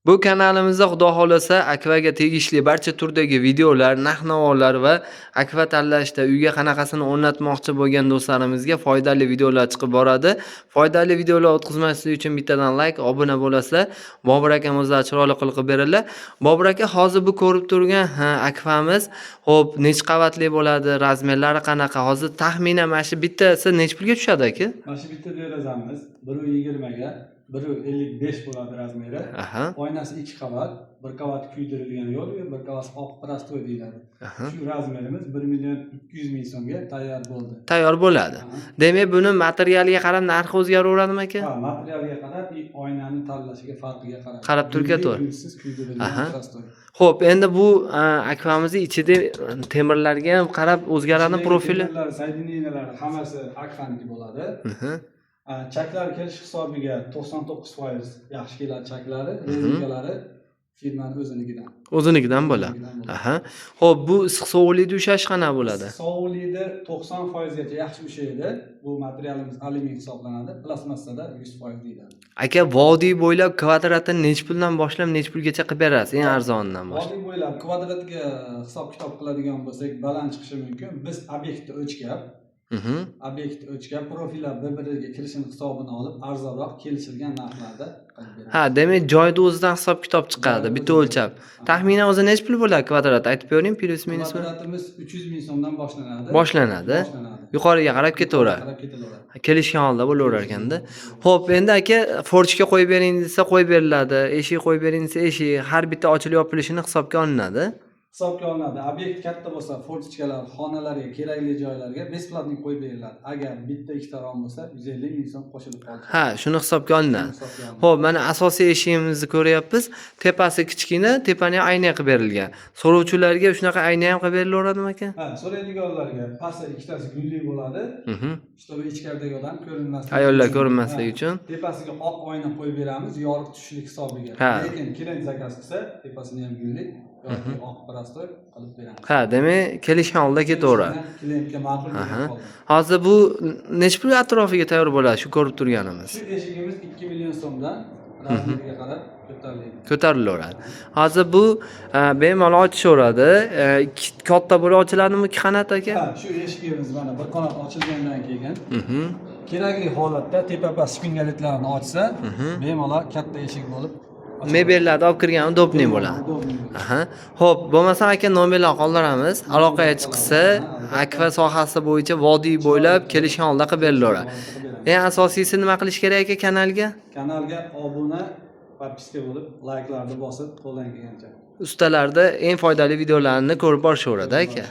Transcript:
Bu kanalimizda, xudo xohlasa, akvaga tegishli barcha turdagi videolar, narx-navolar va akva tanlashda uyga qanaqasini o'rnatmoqchi bo'lgan do'stlarimizga foydali videolar chiqib boradi. Foydali videolar o'tkazmaslik uchun bittadan like, obuna bo'lasizlar. Bobur akam o'zlari chiroyli qilib qilib beradilar. Bobur aka, hozir bu ko'rib turgan akvamiz, xo'p, necha qavatli bo'ladi, размер lari qanaqa? Hozir taxminan mana shu bittasi necha pulga tushadi, aka? Mana shu bitta derazamiz 1,20 ga 1,55 bo'ladi размер i. Oynasi ikki qavat, bir qavat kuydirilgan yo'l, bir qavati oq простой deyiladi. Shu размер imiz 1 200 000 so'mga tayyor bo'ldi. Tayyor bo'ladi. Demak, buni materialiga qarab narxi o'zgaraveradimi, aka? Ha, materialga qarab и oynani tanlashiga, farqiga qarab. Qarab turib Gulli, ketaveradi. Gulsiz kuydirilgan простой. Xo'p, endi bu akvamizni ichida temirlarga ham qarab o'zgaradimi Ichidagi profili? Temirlar, соединения lari hammasi akfaniki bo'ladi. Chaklar kelish hisobiga 99% yaxshi keladi chaklari, rezinkalari firmani o'zinikidan. O'zinikidan bo'ladi. O'zinikidan bo'ladi. Xo'p, bu issiq sovuqlikni ushlashi qanaqa bo'ladi? Sovuqlikda 90 foizgacha yaxshi ushlaydi. Bu materialimiz alyumin hisoblanadi. Plastmassada 100% deyiladi. Aka, vodiy bo'ylab kvadratini necha puldan boshlab necha pulgacha qilib berasiz? Eng arzonidan boshlab. Vodiy bo'ylab kvadratga hisob kitob qiladigan bo'lsak, baland chiqishi mumkin. Biz obyektni o'lchab, obyektni o'lchab, profillar bir-biriga kirishini hisobini olib, arzonroq kelishilgan narxlarda qilib beramiz. Ha, demak, joyni o'zidan hisob kitob chiqadi, Joyni bitta o'zidan. o'lchab. Taxminan o'zi necha pul bo'ladi kvadrat? Aytib bering, плюс минус. Kvadratimiz 300 ming so'mdan boshlanadi. Boshlanadi. Boshlanadi. Yuqoriga qarab ketaveradi. Qarab ketaveradi. Kelishgan holda bo'laverar ekanda. Xo'p, endi, aka, форточка qo'yib bering desa qo'yib beriladi, eshik qo'yib bering desa eshik, har bitta ochilib yopilishini hisobga olinadi. Hisobga olinadi. Obyekt katta bo'lsa, форточка lar xonalarga, kerakli joylarga бесплатный qo'yib beriladi. Agar bitta ikkita rom bo'lsa, 150 ming so'm qo'shilib qoladi. Ha, shuni hisobga olinadi. Hisobga olinadi. Xo'p, mana asosiy eshigimizni ko'ryapmiz. Tepasi kichkina, tepani ham ayna qilib berilgan. So'rovchilarga shunaqa ayna ham qilib berilaveradimi, aka? Ha, so'raydiganlarga pasti ikkitasi gulli bo'ladi. Чтобы ichkaridagi odam ko'rinmasligi Ayollar uchun. ko'rinmasligi Ha, uchun. Tepasiga oq oyna qo'yib beramiz, yorug' tushishlik hisobiga. Lekin klient заказ qilsa, tepasini ham gulli yoki oq простой qilib beramiz. Ha, demak, kelishgan holda ketaveradi. Klientga ma'qul bo'lgan holda. Hozir bu necha pul atrofiga tayyor bo'ladi shu ko'rib turganimiz? Shu eshigimiz 2 million so'mdan размер iga qarab ko'tariladi. Ko'tarilaveradi. Hozir bu bemalol ochishaveradi. Ikki katta bo'lib ochiladimi, ikki qanot, aka? Ha, shu eshigimiz mana bir qanot ochilgandan keyin kerakli holatda tepa past шпингалет larni ochsa, bemalol katta eshik bo'lib ochiladi. Mebellarni olib kirgan удобный bo'ladi. Удобный bo'ladi. Xo'p, bo'lmasa, aka, nomerlarni qoldiramiz. Aloqaga chiqsa, akva sohasi bo'yicha vodiy bo'ylab kelishgan holda qilib berilaveradi. Eng asosiysi, nima qilish kerak, aka, kanalga? Kanalga obuna, подписка bo'lib, layklarni bosib, qo'ldan kelgancha. Ustalarda eng foydali videolarni ko'rib borishaveradi, aka.